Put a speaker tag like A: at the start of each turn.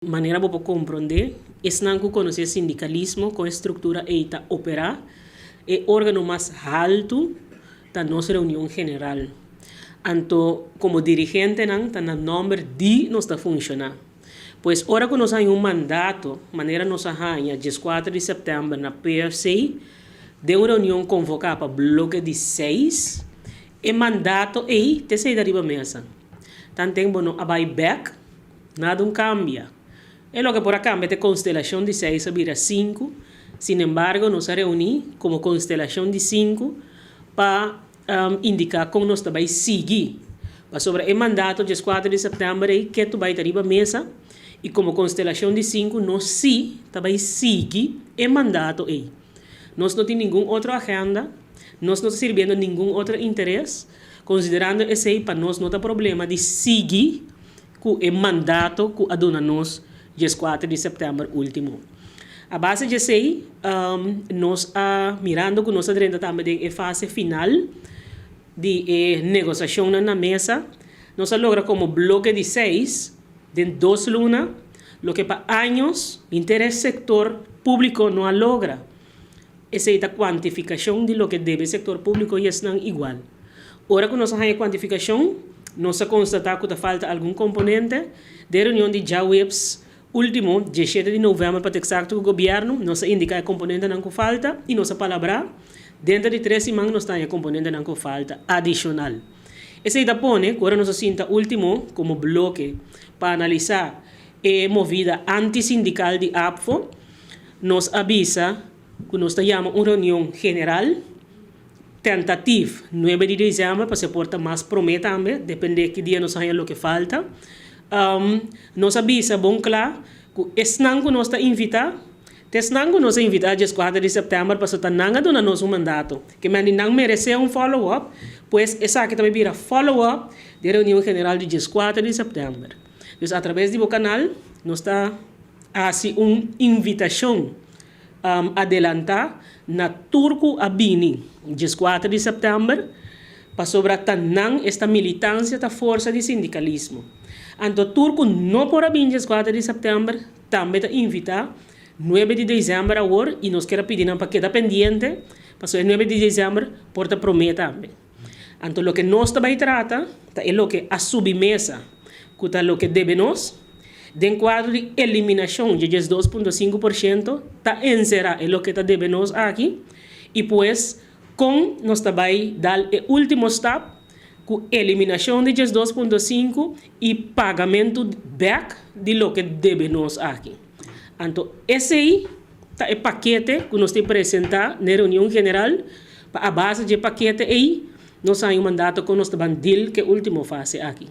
A: Manera bo por komprondé, esnan ku konosé sindikalismo, kon e struktura ei ta operá, e órgano mas haltu ta nos reunion general. Anto komo dirigentenan ta na nòmber di nos ta funshoná. Pues ora ku nos haña un mandato, manera nos a haña 14 di sèptèmber na PFC, den un reunion konvoká pa bloke di seis, e mandato ei ta esei ta riba mesa. Tanten bo no a bai bèk, nada un kambia. E loke por a kambia ta e konstelashon di seis a bira sinku. Sinembargo, nos a reuní komo konstelashon di sinku pa indiká kon nos ta bai sigui. Pasobra e mandato 14 di sèptèmber ei ketu bai ta riba mesa i komo konstelashon di sinku nos sí ta bai sigui e mandato ei. Nos no tin ningun otro agenda, nos no ta sirbiendo ningun otro interes. Konsiderando esei pa nos no ta problema di sigui ku e mandato ku a duna nos 14 di sèptèmber último. A base di esei, nos a mirando ku nos a drenta tambe den e fase final di e negosiashonnan na mesa, nos a logra komo bloke di seis den dos luna, loke pa años henter e sektor públiko no a logra. Esei ta kuantifikashon di loke debe sektor públiko i esnan igual. Ora ku nos a haña kuantifikashon, nos a konstatá ku ta falta algun komponente. Den reunion di djaweps último, 17 di novèmber pa ta eksakto, ku gobièrnu, nos a indiká e komponentenan ku falta i nos a palabrá denter di 3 siman nos ta haña e komponentenan ku falta adishonal. Esei ta pone ku ora nos a sinta último komo bloke pa analisá e movida antisindikal di ABVO, nos a bisa ku nos ta yama un reunion general tentativ 9 di desèmber, pasobra por ta mas promé tambe, dependé ki dia nos a haña loke falta. Nos a bisa bon kla ku esnan ku nos ta invitá, ta esnan ku nos a invitá 14 di sèptèmber, pasobra ta nan a duna nos un mandato. Ke men di nan meresé un follow up, pues esaki ta bai bira follow up di e reunion general di 14 di sèptèmber. Dus atraves di bo kanal nos ta hasi un invitashon adelantá na tur ku a bini 14 di sèptèmber, pasobra ta nan esta militansia ta forsa di sindikalismo. Anto tur ku no por a bini 14 di sèptèmber tambe ta invitá 9 di desèmber awor i nos kier a pidi nan pa keda pendiente pasobra e 9 di desèmber por ta promé tambe. Anto loke nos ta bai trata ta e loke a subi mesa ku ta loke debe nos den kuadro di eliminashon dje 12.5% ta enserá e loke ta debe nos aki i pues kon nos ta bai dal e último stap ku eliminashon di 12.5 i pagamentu bèk di loke debe nos aki. Anto esei ta e pakete ku nos tin presentá na e reunion general pa a base dje pakete ei nos haña un mandato kon nos ta ban deal ku e último fase aki.